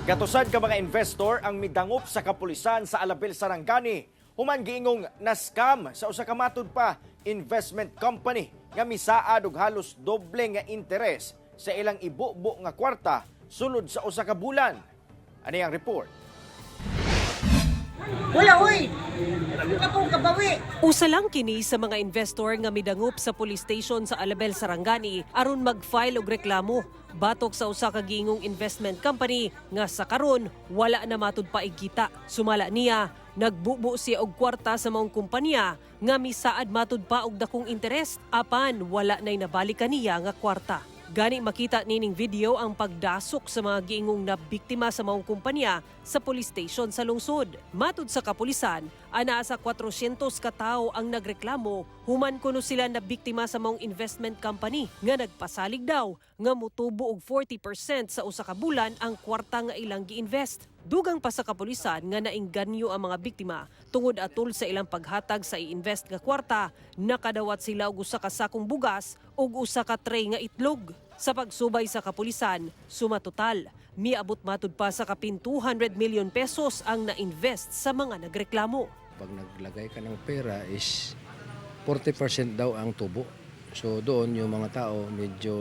Gatusad ka mga investor ang midangop sa kapulisan sa Alabel, Sarangani, human giingong na-scam sa usa ka matud pa investment company nga misaad og halos doble nga interes sa ilang ibubo nga kwarta sulod sa usa ka bulan. Ani ang report. Wala, oy! Ako kabawi. Usa lang kini sa mga investor nga midangop sa police station sa Alabel, Sarangani aron mag-file og reklamo batok sa usa ka giingong investment company nga sa karon wala na matud pa igkita. Sumala niya, nagbubo siya og kwarta sa maong kumpanya nga misaad matud pa og dakong interes, apan wala nay nabalik kaniya nga kwarta. Gani makita nining video ang pagdasok sa mga giingong nabiktima sa maong kumpanya sa police station sa lungsod. Matud sa kapulisan, anaa sa 400 ka tawo ang nagreklamo human kuno sila nabiktima sa maong investment company nga nagpasalig daw nga mutubo og 40% sa usa ka bulan ang kwarta nga ilang gi-invest. Dugang pa sa kapulisan nga naingganyo ang mga biktima tungod atol sa ilang paghatag sa i-invest nga kwarta, nakadawat sila og usa ka sakong bugas ug usa ka tray nga itlog. Sa pagsubay sa kapulisan, suma total, miabot matud pa sa kapin 200 million pesos ang na-invest sa mga nagreklamo. Pag naglagay ka ng pera is 40% daw ang tubo. So doon yung mga tao medyo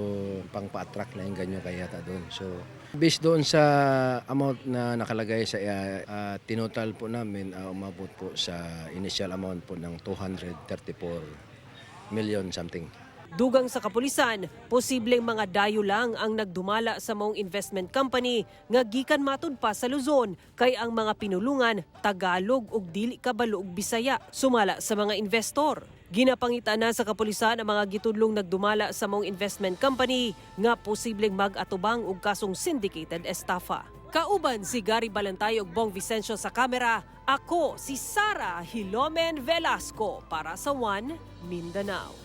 pang-pa-attract na yung ganyo kaya yata doon. So based doon sa amount na nakalagay sa tinotal po namin, umabot po sa initial amount po ng 234 million something. Dugang sa kapulisan, posibleng mga dayo lang ang nagdumala sa maong investment company nga gikan matud pa sa Luzon kay ang mga pinulungan Tagalog ug dili kabalo og Bisaya, sumala sa mga investor. Ginapangita na sa kapulisan ang mga gitudlong nagdumala sa maong investment company nga posibleng mag-atubang og kasong syndicated estafa. Kauban si Gary Balantay ug Bong Vicencio sa kamera, ako si Sara Hilomen Velasco para sa One Mindanao.